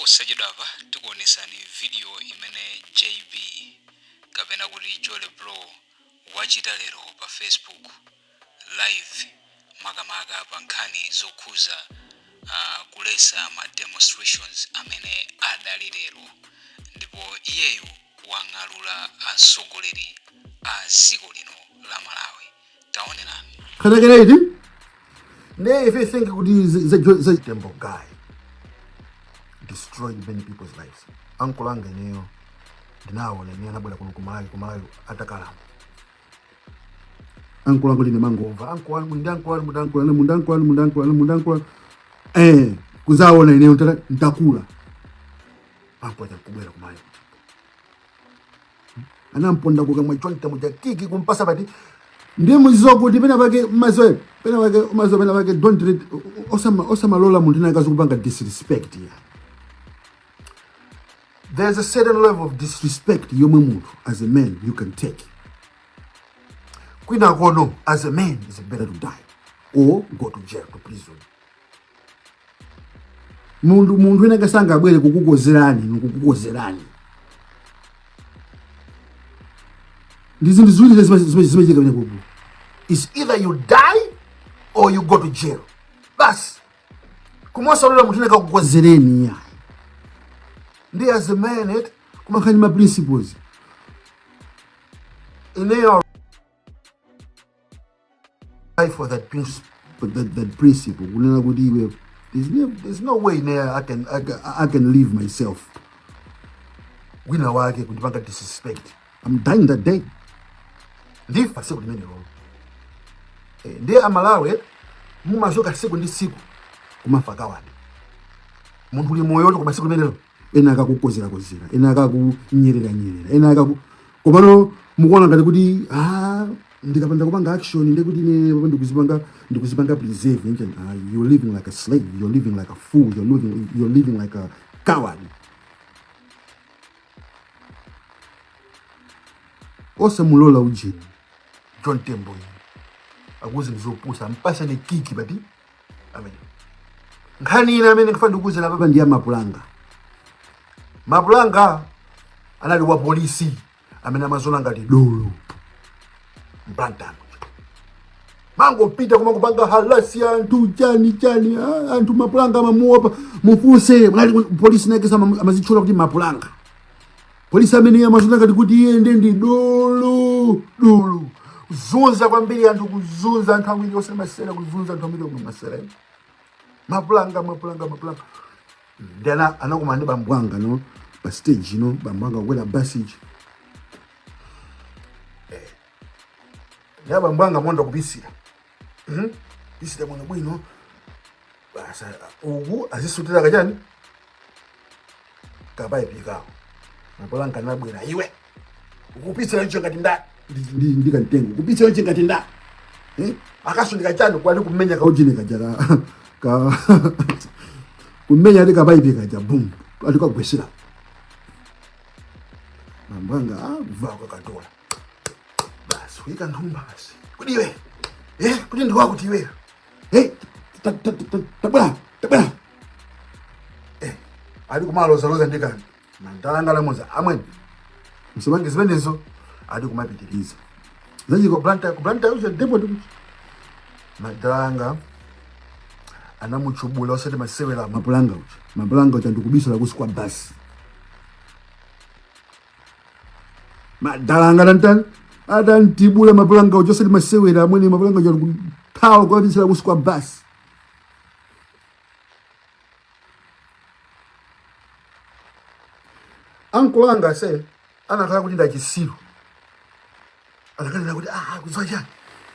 Posachedwapa tikuonesani video imene JB kapena kuti Jolly Bro wachita lero pa Facebook live makamaka pa nkhani zokhuza kulesa ma demonstrations amene adali lero ndipo iyeyu wang'alula atsogoleri a dziko lino la Malawi. Taonerani. Kanakenaiti nde if you think kuti za Tembo guy destroyed many people's lives. Uncle anga ineyo ndinaona ine anabwera kuno kumalawi kumalawi atakalamba. Uncle anga ndine mangomva uncle wanu ndi uncle wanu ndi uncle wanu ndi uncle wanu ndi uncle wanu ndi uncle wanu kuzaona ineyo ntakula uncle aja kubwera kumalawi anamponda kukamwa John Tembo ja kick kumpasa pati ndiye muziwa kuti pena pake mazoe pena pake mazoe pena pake don't let osama osamalola munthu ena akazikupanga disrespect ya there's a certain level of disrespect yomwe munthu as a man you can take kwina kono as a man is better to die or go to jail, to prison. Munthu ena kasangabwere kukukozerani inu kukukozerani ndi zinthu ziwiri zimachitika pamene popo. Is either you die or you go to jail basi. Kumasalola munthu ena kakukozereni yayi ndi as a man it kumakhala ndi ma principles ineyo fight for that principle, that principle kunena kuti iwe there's no way ine I can leave myself wina wake kundipanga disrespect. I'm dying that day. Ndifa siku limene lolo. Ndiye amalawi mumachoka siku ndi siku kumafa kawadi munthu uli moyo koma siku limenelo ena akakukozerakozera ena akakunyereranyerera ena akaku komano mukuona ngati kuti ndikapanda kupanga action ndiye kuti ine papa ndikuzipanga preserve nje. You're living like a slave, you're living like a fool, you're living like a coward. Osamulola ujeni John Tembo akuuze ndizopusa mpasani kick pati amene nkhani ina amene ndikufuna ndikuuzeni papa ndi ya Mapulanga. Mapulanga anali wa polisi amene amazona ngati dolo mBlantyre mangopita kumangopanga harass anthu chani chani, anthu Mapulanga amamuopa. Mufunse munali polisi nake amazitchula kuti Mapulanga. Polisi amene amazona ngati kuti iye ndi ndi dolo dolo kuzunza kwambiri anthu kuzunza anthu ambiri osamasera kuzunza anthu ambiri osamasera. Mapulanga Mapulanga Mapulanga ndi anakumana ndi bambo anga no pa stage no bambo anga kukwera basi iji ndi abambo anga monda kupisira. Pisira bwino bwino basa uku azisutira kachani kapaipi kawo. Mapulanga anabwera, iwe ukupisira icho ngati ndani ndi kamtengo kupisira icho ngati ndani eh? Akasundika chani kwali kumenya kaujini kaja ka kumenya ali kapaipi kaja boom alikagwesera bambo anga vako katola basi kuyika nthumba basi kuti iwe kuti ndiwakuti iwe tabwera tabwera ali kumalozaloza ndikani mandalangalamuza amweni msimange zimenezo ali kumapitiriza zachiko Blantyre ku Blantyre ucho ndipo ndikuti madalanga anamuchubula osati masewera Mapulanga ucho Mapulanga ucho ndikubisala kusi kwa basi madalanga tantani atantibula Mapulanga ucho osati masewera amwene Mapulanga ucho ndikuthawa kuabisala kusi kwa basi. Ankolo anga ase anakhala kuti ndachisiru anakanena kuti kudziwa chani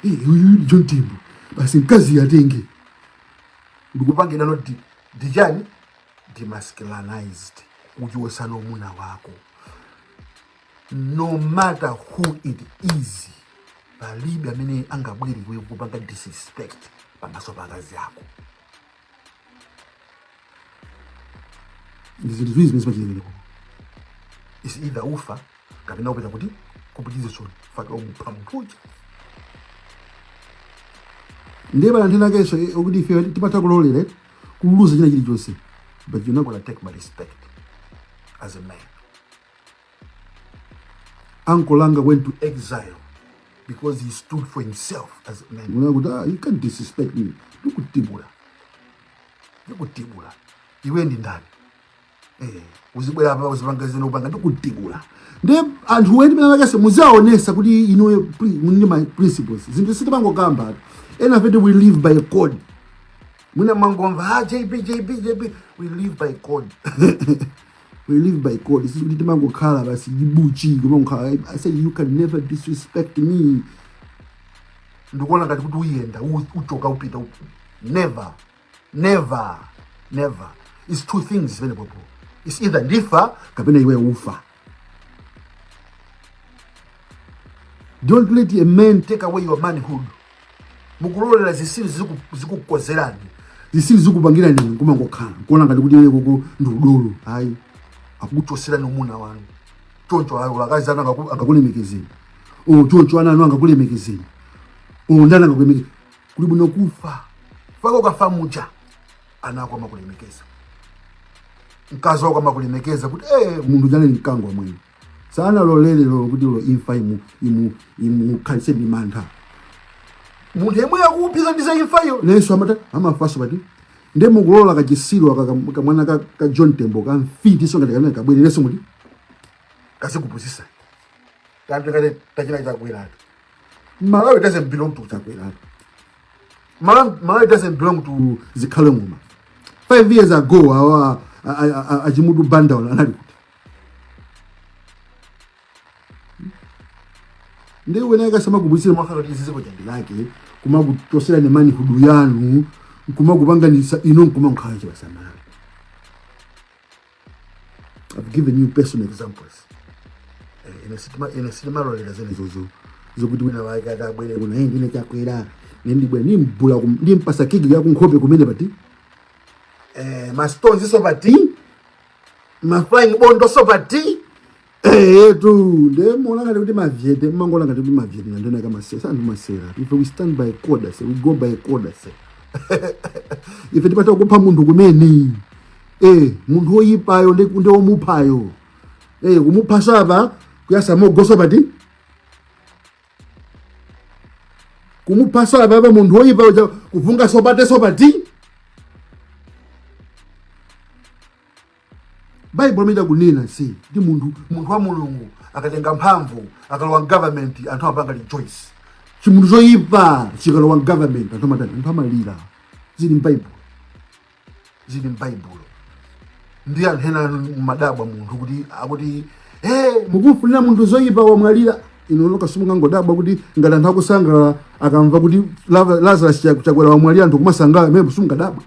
uyu ndi John Tembo basi mkazi atenge ndikupangidwa no ndichani demasculinized kuchosana umuna wako no matter who it is palibe amene angabwere iwe kupanga disrespect pamaso pa akazi ako. Ndi zinthu ziwiri zimene zimachitika. Is either ufa kapena upita kuti kupitize soni faka umupha munthu uja. Ndiye pala nthena kenso okuti ife timatha kulolera kuluza china chilichonse. But you're not gonna take my respect as a man. Uncle Langa went to exile because he stood for himself as a man. Unakuti, ah, you can't disrespect me. Ndikutibula, ndikutibula. Iwe ndi ndani? Uzibwera apa, uzipanga zino, upanga, ndikutibula. Nde anthu weni pena pakese muziaonesa kuti inuyo muli ma principles. Zinthu sitimangokamba ena fete, we live by a code. Mwina mangomva, ah, JB, JB, JB. We live by code, we live by code. Sikuti timangokhala basi jibuchi kumangokhala. I say you can never disrespect me. Ndikuona ngati kuti uyenda, uchoka, upita. Never, never, never. It's two things zimene popo: it's either ndifa kapena iwe ufa. Don't let a man take away your manhood. Mukulolera zisilu zikukozerani, zisilu zikupangirani, kumangokhala kuona ngati kuti iwe koko ndi udolo. Ayi, akukuchoserani umuna wanu. Choncho ayo akazi anu angakulemekezeni, o choncho ana anu angakulemekezeni, o ndani angakulemekeza? Kuli bwino kufa. Faka ukafa muja, ana ako amakulemekeza, mkazi wako amakulemekeza kuti munthu jane mkango amwene sanalolere lolo kuti lo imfa imu imukhalitse ndi mantha. Munthu yemwe akuuphiza ndi za imfayo nenso amata amafaso pati. Nde mukulola kachisilu aka kamwana ka John Tembo kamfiti so ngati kamene kabwererenso muti kazikupusisa kanthu kati tachina Chakweratu. Malawi doesn't belong to Chakweratu. Malawi doesn't belong to Zikhale Ng'oma. 5 years ago awa achimutu Banda anali kuti? Ndi wena akasamakubwisira mwakhala kuti iziziko chandi lake kumakuchosera ne manhood yanu, kumakupanganisa ino, nkumakhala chibasamala. I've given you personal examples. Ine sitimalolera zimenezozo zokuti wina wake akabwere kuno, "Hey, ndine Chakwera, nendibwera nimbula ndimpasa kick yakunkhope kumene pati ma stones so pati ma flying bondo so pati tu." Nde muona ngati kuti mavyete, mmangoona ngati kuti mavyete nandona kamasera santhu masera. If we stand by code, say we go by code, say ife tipata kupha munthu kumene munthu woyipayo ndi womuphayo kumupha sapa kuyasa mogoso pati kumupha sapa pa munthu woyipayo kuvunga sopate sopati. Baibulo imene kunena si ndi munthu wa Mulungu akatenga mphamvu, akalowa government, anthu amapanga rejoice. Chimunthu choyipa chikalowa government, anthu amatani? Anthu amalira. Zili m'Baibulo, zili m'Baibulo. Ndi anthu ena madabwa munthu kuti akuti, hey, mukumfunira munthu zoyipa, wamwalira. Inu noka simungangodabwa kuti ngati anthu akusangalala akamva kuti Lazarus Chakwera wamwalira, anthu kumasangalala imene simungadabwa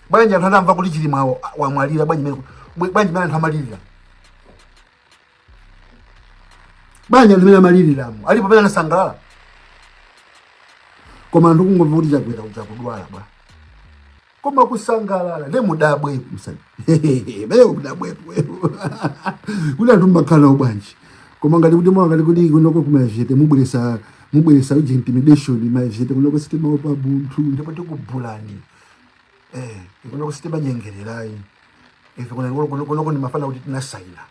bwanji? Anthu anamva kuti Chilima wamwalira, bwanji bwanji mene anthu amalirira? Bwanji anthu mene amaliliramo alipo pamene anasangalala? Koma anthu kungomva kuti Chakwera uja kudwala bwa, koma kusangalala. Nde mudabwe musani beo mudabwepo kuti anthu mmakhala nawo bwanji. Koma ngati kuti mwa ngati kuti kunoko kumavyete mubweresa uji intimidation, mavyete kunoko sitimaopa munthu ndipo tikubulani. Kunoko sitimanyengererayi ife. Kunoko ndimafana kuti tinasaina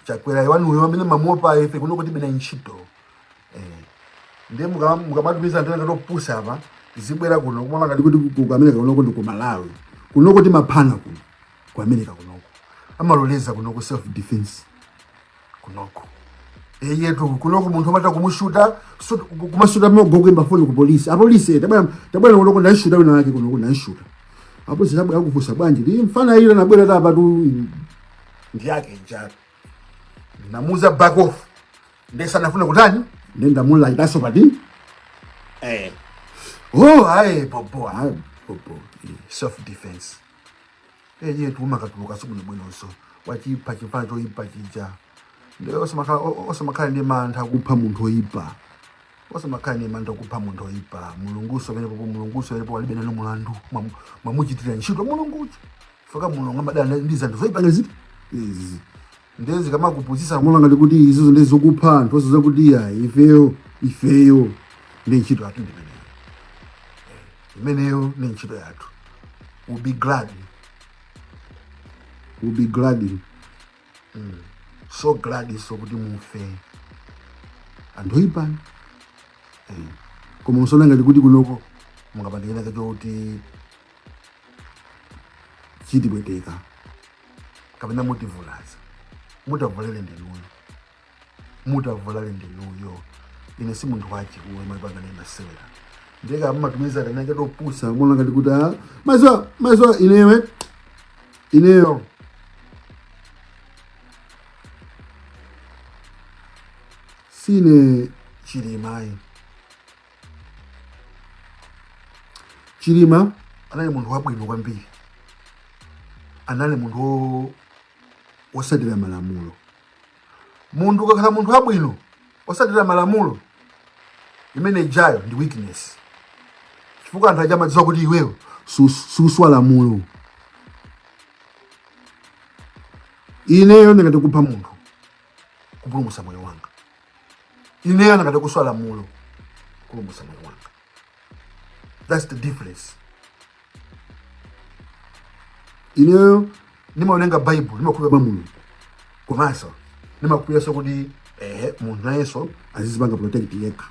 Chakwera iwanuyo amene mamuopa, ife kunoko tibe na ntchito. Ndiye mukamatumiza anthu ena topusa apa zibwera kuno kumala ngati kuti ku America kunoko ndi ku Malawi. Kunoko timaphana kuno ku America. Kunoko amaloleza kunoko self defense kunoko eyetu. Kunoko munthu amata kumushuta, kumashuta mogo, kuimba foni ku polisi, "Apolisi, tabwera, tabwera kunoko, ndanshuta wina wake kunoko, ndanshuta." Apolisi tabwera kufusa, "Bwanji?" "Ndi mfana ile nabwera tapa tu ndi yake njalo, namuza back off, ndesa nafuna kutani, ndi ndamulaitaso pati." Oh, ayi popo, ayi popo, self defense eye tumakatuluka sibwinobwinonso wachipha chifana choyipa chija. Ndiye osamakhala ndi mantha kupha munthu oyipa, osamakhala ndi mantha kupha munthu oyipa. Mulunguso pamene popo, Mulunguso pamene popo alibe nanu mulandu. Mwamuchitira ntchito Mulungucho faka. Mulungu amadana ndi zanthu zoyipa ngaziti izi. Ndiye zikamakupusisa mona ngati kuti izizo ndi zokupha anthu osaza kuti ya ifeyo ndi ntchito yathu ndi imeneyo. Imeneyo ndi ntchito yathu. We'll be glad. Will be glad, so glad, so kuti mufe anthu oipani. Koma usona ngati kuti kunoko mungapandikira chokuti chitibweteka kapena mutivulaza, mutavulale ndinuyo, mutavulale ndinuyo. Ine si munthu wachi uwe mapanga ne masewera ndeka mumatumiza kanake topusa mona ngati kuti ah, maziwa maziwa inewe ineyo sine Chilimayi. Chilima anali munthu wabwino kwambiri, anali munthu wosatira malamulo. Munthu ukakhala munthu wabwino osatira malamulo, imene ijayo ndi weakness, chifukwa anthu aja amadziwa kuti iweyo suswa lamulo. Ineyo ndingathe kupha munthu kupulumutsa moyo wanga, ineyo ndingathe kuswa lamulo kupulumutsa moyo wanga. That's the difference. Ineyo ndimawerenga Bible, ndimakhulupirira Mulungu, komanso ndimakhulupiriranso kuti ehe, munthu nayenso azizipanga protect yekha.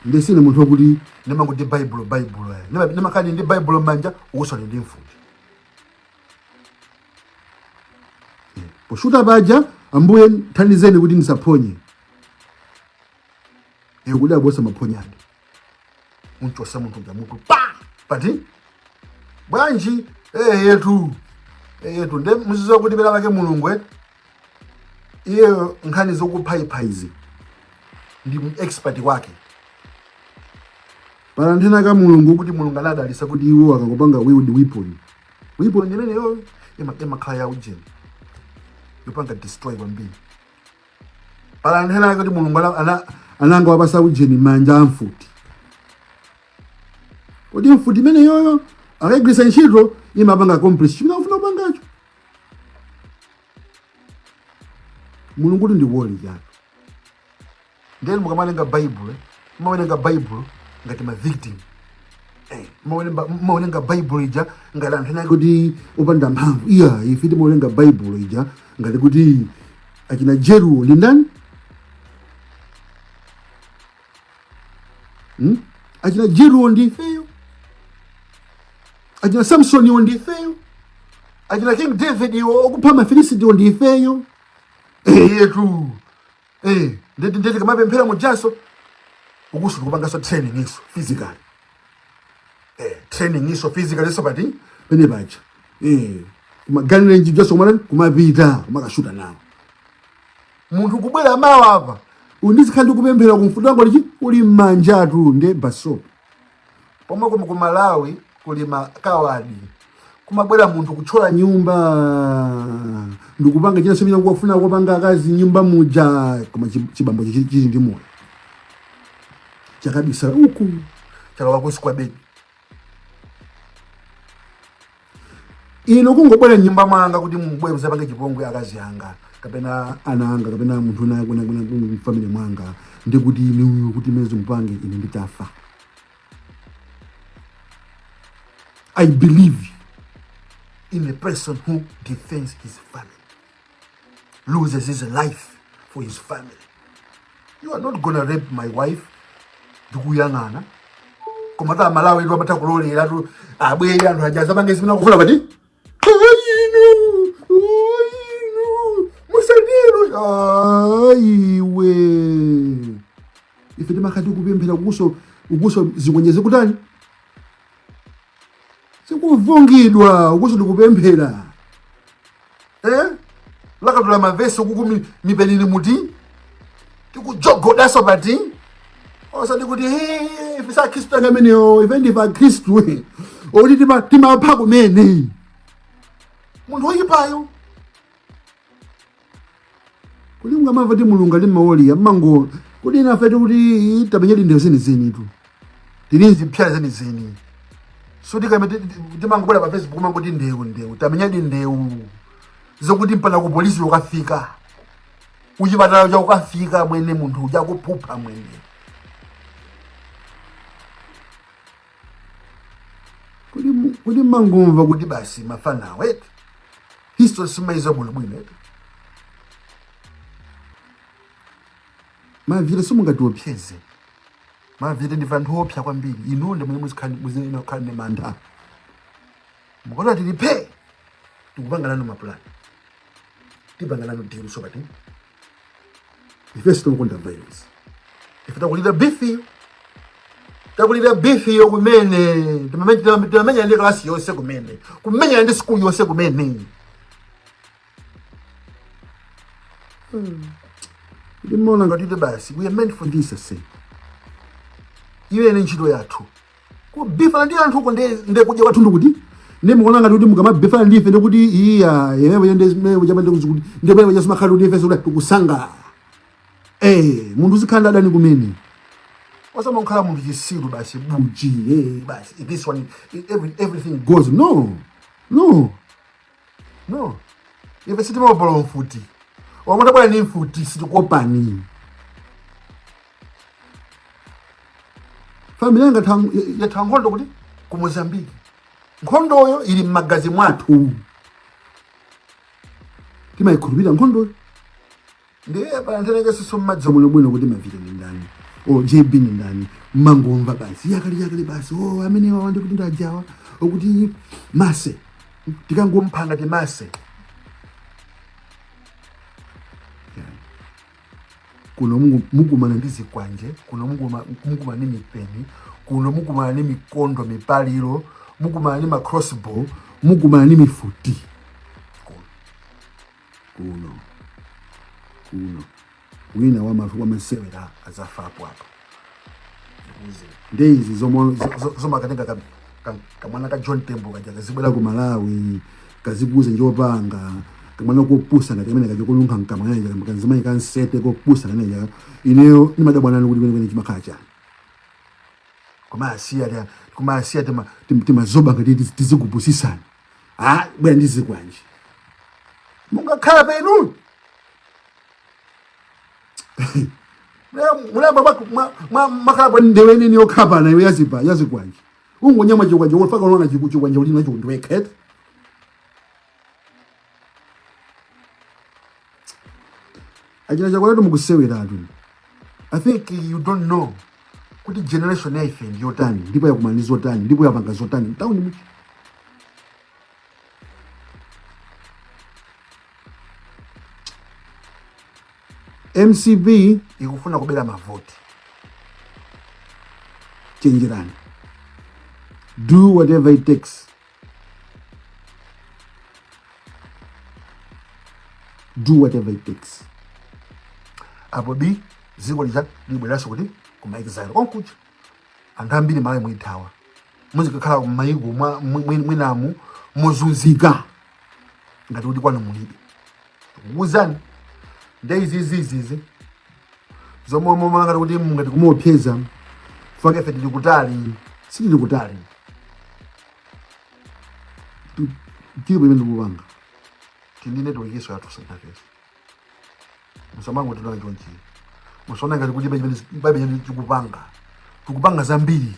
Nde sine munthu wokuti ndimangoti Bible Bible, eh. Ndimakhala ndi Bible m'manja, ukusoni ndi mfuti. Poshuta paja, Ambuye thandizeni kuti ndisaphonye. Kuti abosa maphonyadi unchosa munthu uja mutu pa pati bwanji. Eyetu, eyetu, nde muziziwa kuti pena pake Mulungu iyeyo nkhani zokuphaiphaizi ndi expert wake. Pala nthena ka Mulungu kuti Mulungu anadalisa kuti iwo akangopanga wield weapon, weapon imeneyo imakhala ya ujeni yopanga destroy kwambiri. Pala nthena kuti Mulungu ananga wapasa ujeni manja amfuti, kuti mfuti imeneyoyo akayigwiritsa ntchito imapanga accomplish chimene akufuna kupangacho. Mulungu kuti ndi woli chake. Then mukamawerenga Bible, mumawerenga Bible ngati ma victim, mumawerenga Bible ija ngati anthu ena kuti opanda mphamvu. Iya, ife timawerenga Bible ija ngati kuti achina Jeruwo ndi ndani? Hmm? Achina Jeruwo ndi ifeyo, achina Samsoniwo ndi ifeyo, achina King David iwo okupha Mafilisitiwo ndi ifeyo. Eyetu. Ndeti kamapemphera mujaso ukusu tikupangaso training iso physically, training iso physically iso pati pene paja, kumaganira njijaso kumatani, kumapita kumakashuta nawo. Munthu kubwera mawa apa undizikhala ndikupemphera kumfuti wangu lichi uli m'manjatu nde basopo pomwe kuno ku Malawi kuli makawadi, kumabwera munthu kuthyola nyumba ndikupanga china chimene kufuna kupanga akazi nyumba muja, koma chibambo chili ndi moyo, chakabisala uku, chalowa kunsi kwa bedi. Ino kungobwera nyumba mwanga kuti mubwere muzapange chipongwe akazi anga kapena ana anga kapena munthu wina kuna kuna family mwanga, ndikuti inu kuti mezi mupange ine nditafa. I believe in a person who defends his family, loses his life for his family. You are not gonna rape my wife ndikuyang'ana. Koma ta Malawi tu amatha kulolera tu, abwere anthu aja azapange zimene akufuna pati inu inu musatero ayiwe. Ife timakhala tikupemphera kukuso ukuso zikonje zikutani zikuvungidwa, ukuso tikupemphera, lakatula mavesi ukuku mipenini muti tikujogodaso pati, osati kuti "Hey, ife sa Khristu anga ameneyo, ife ndife Akhristu oti timapha kumene munthu woyipayo." Kuti mungamamva ti Mulungu ali mmawoliya mmango kuti ine afe kuti tamenyadi ndewu zenizeni tu, tili zipsya zenizeni, so tikame timangobwera pa Facebook mangoti ndewu ndewu, tamenyadi ndewu zokuti mpaka ku polisi ukafika, kuchipatala cha ukafika mwene munthu uja kuphupha mwene. Kodi mangomva kuti basi mafanawo eti history simaiza bwinobwino eti mavyete simungatiopseze. Mavyete ndi anthu opsa kwambiri. Inu ndi mwe muzikhale ndi mantha. Mukaona tili phe, tikupanga nanu mapulani, tipanga nanu deal. Sopati ife sitimakonda violence. Ife takulira beef iyo, takulira beef iyo kumene timamenya ndi klasi yonse kumene, kumenya ndi skulu yonse kumene. Ndimaona ngati basi we are meant for this. Ase, iwe ni ntchito yathu kubifana ndi anthu uko nde kudya kwathu. Ndikuti ndi mukuona ngati kuti mukamabifana ndife ndikuti iya yewe ndekuti ndemwe chasimakhala kuti ife sikuti tikusangalala. Eh, munthu uzikhala ndi adani kumene, osamakhala munthu chisiru basi buji. Eh, basi this one, everything goes. No, no, no, ife sitimaopa mfuti. Wamatabwera ni mfuti, sitikuopani. Family yanga yatha nkhondo kuti ku Mozambique. Nkhondoyo ili m'magazi mwathu, timayikhulupirira nkhondoyo. Ndiye panathenekesiso mmadzi bwino bwino kuti Mavyete ndi ndani o JB ndi ndani. Mmangomva basi yakali yakali basi o amene wawa ndikuti ndajawa okuti mase tikangomphanga ngati mase kuno. Mukumana ndi zikwanje kuno, mukumana ndi mipeni kuno, mukumana ndi mikondo, mipaliro, mukumana ndi ma crossbow, mukumana ndi mifuti kuno. Kuno wina wamasewera azafapo apa. Ndi izi zomakatenga kamwana ka John Tembo kaja kazibwera ku Malawi kazikuza njopanga kamwana kopusa ngati kamene kaja kolunkha mkamwa kaja, kanzimayi kansete kopusa kaneja. Ineyo ndimadabwa nanu kuti kwenikweni chimakhala chani. Kumasiya timazoba ngati tizikupusisani. Ah, bwera ndizikwanje mungakhala penu mulamba makhala pa ndewe nini yokhapana iwe yazipa yazikwanje ungonyama chikwanje wofaka unaona chikwanje uli nacho ndiwekha eti. Achina Chakwera mukuseweratu. I think you don't know kuti generation ya ife ndi yotani, ndipo yakumana ndi zotani, ndipo yapanga zotani mtawuni muchi. MCP ikufuna kubera mavoti. Chenjerani, do whatever it takes, do whatever it takes. Apo bi dziko lija libweranso kuti kuma exile konkuja. Anthu ambiri Malawi muithawa, muzikakhala kumayiko mwinamu mozunzika ngati kuti kwanu mulibe. Tikukuwuzani nde izizizizi zomwe mumangati kuti mungati kumuopseza fake ife tili kutali, sitili kutali. Tili pamene tikupanga tindi network yeso yathu sanafeso. Musamango tinona chonchi, musaona ngati kuti pamene tikupanga, tikupanga zambiri,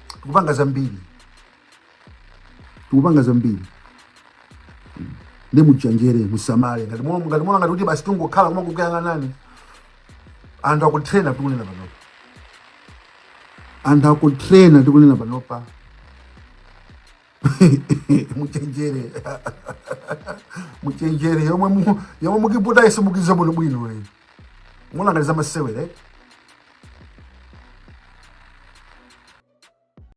tikupanga zambiri, tikupanga zambiri. Ndi muchenjere, musamale. Ngati muona ngati kuti basi tungokhala koma kukuyang'anani, anthu akutrena tikunena panopa, anthu akutrena tikunena panopa. Muchenjere, muchenjere. Yomwe mukiputa iso mukiza bwino bwino. Muona ngati zamasewera, eh?